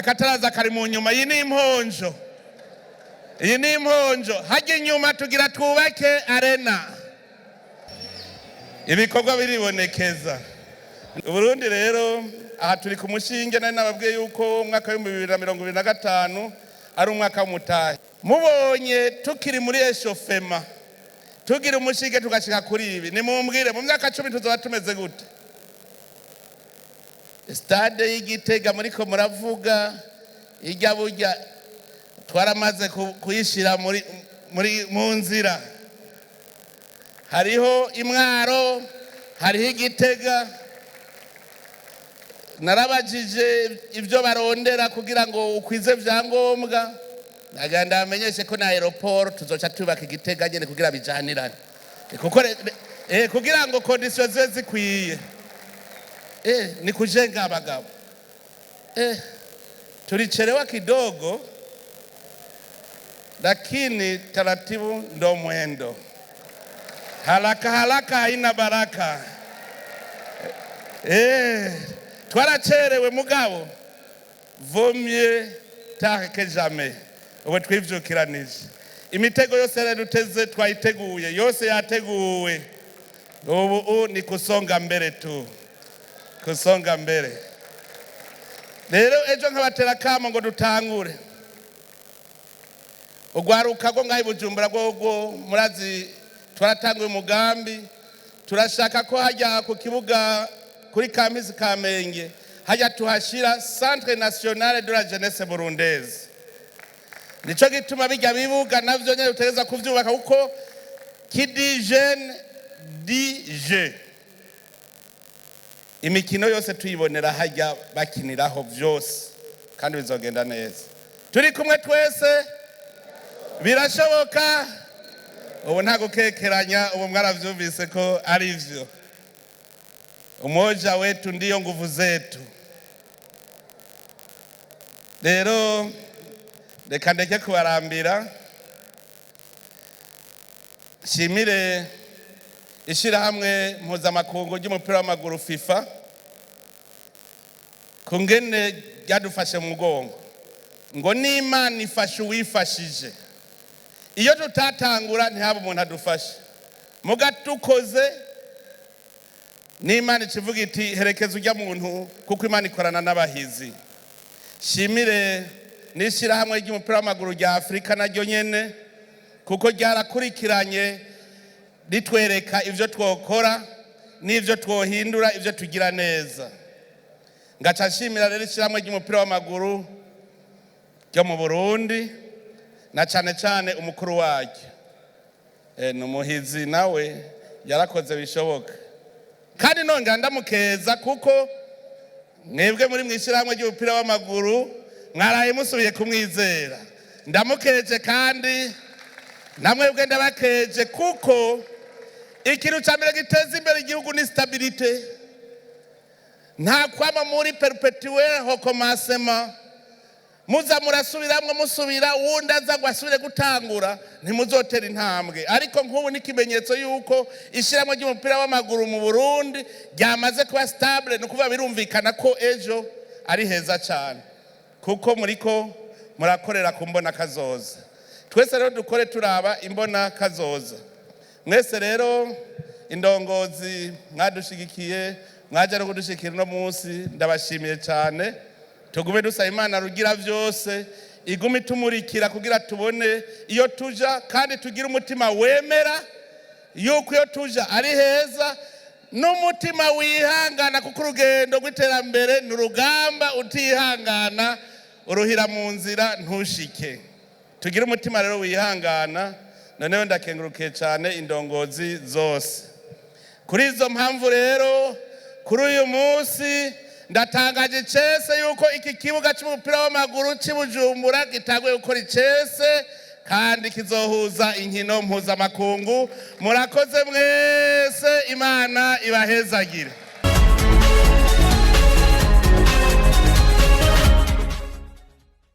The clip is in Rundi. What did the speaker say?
Akataraza kari mu nyuma. Iyi ni imponjo, iyi ni imponjo. Hajya inyuma tugira twubake arena. Ibikorwa biribonekeza. Uburundi rero aha turi ku mushinge. Nari nababwiye yuko umwaka w'2025 ari umwaka w'umutahe. Mubonye tukiri muri échauffement, tugira umushinge tugashika kuri ibi, nimumbwire mu myaka 10 tuzoba tumeze gute? Stade y'Igitega muriko muravuga ijya burya twaramaze kuyishira muri mu nzira. Hariho Imwaro, hariho Igitega. Narabajije ibyo barondera kugira ngo ukwize vyangombwa. Nagira ndamenyeshe ko na aéroport tuzoca tubaka Igitega nyene kugira bijanirane, kuko kugira ngo conditions zibe zikwiye. Ni kujenga abagabo. Tulichelewa kidogo, lakini taratibu ndo mwendo. Haraka haraka haina baraka. Twaracerewe mugabo vaut mieux tard que jamais. Ubu twivyukiranije imitego yose yaraduteze, twayiteguye yose, yateguwe. Ubu ni kusonga mbere tu, kusonga mbere. Rero ejo nkabatera kamo ngo dutangure urwaruka rwo ngaho i Bujumbura. Rwo murazi twaratanguye umugambi. Turashaka ko hajya ku kibuga kuri campus Kamenge, hajya tuhashira Centre National de la Jeunesse Burundaise. Nico gituma bijya bibuga navyo nyene dutegereza kuvyubaka, kuko qui dit jeune dit jeu. Imikino yose tuyibonera hajya bakiniraho vyose, kandi bizogenda neza turi kumwe twese. Birashoboka. Ubu nta gukekeranya, ubu mwaravyumvise ko ari vyo. Umoja wetu ndiyo nguvu zetu. Rero reka ndeke kubarambira, nshimire ishyirahamwe mpuzamakungu ry'umupira w'amaguru FIFA ku ngene ryadufashe mu mugongo, ngo n'Imana ifashe uwifashije. Iyo tutatangura ntihaba umuntu adufashe, muga dukoze n'Imana ikivuga iti: "Herekeza ujya muntu," kuko Imana ikorana n'abahizi. Shimire n'ishyirahamwe ry'umupira w'amaguru rya Afurika naryo nyene, kuko ryarakurikiranye ritwereka ibyo twokora n'ibyo twohindura, ibyo tugira neza. Ngaca nshimira rero ishyirahamwe ry'umupira w'amaguru ryo mu Burundi, na cyane cyane umukuru waryo. Ni umuhizi, nawe yarakoze bishoboka. Kandi nongera ndamukeza, kuko mwebwe muri mu ishyirahamwe ry'umupira w'amaguru mwaraye musubiye kumwizera. Ndamukeje, kandi namwebwe ndabakeje, kuko ikintu cya mbere giteza imbere igihugu ni stabilité. Nta kwama muri perpétuel recommencement, muza murasubiramwo, musubira, wundi aza ngo asubire gutangura, ntimuzotera intambwe. Ariko nk'ubu ni ikimenyetso y'uko ishyirahamwe ry'umupira w'amaguru mu Burundi ryamaze kuba stable. Ni ukuvuga birumvikana ko ejo ari heza cyane, kuko muriko murakorera ku mbona kazoza. Twese rero dukore turaba imbona kazoza. Mwese rero indongozi mwadushigikiye, mwaje no kudushikira uno munsi, ndabashimiye cyane. Tugume dusaba Imana rugira byose igume itumurikira kugira tubone iyo tuja, kandi tugire umutima wemera yuko iyo tuja ari heza, n'umutima wihangana, kuko urugendo rw'iterambere ni urugamba. Utihangana uruhira mu nzira ntushike. Tugire umutima rero wihangana. Noneho ndakengurukiye cyane indongozi zose. Kuri izo mpamvu rero, kuri uyu munsi ndatangaje icese yuko iki kibuga cy'umupira w'amaguru cy'i Bujumbura gitanguye gukora icese, kandi kizohuza inkino mpuzamakungu. Murakoze mwese, Imana ibahezagire.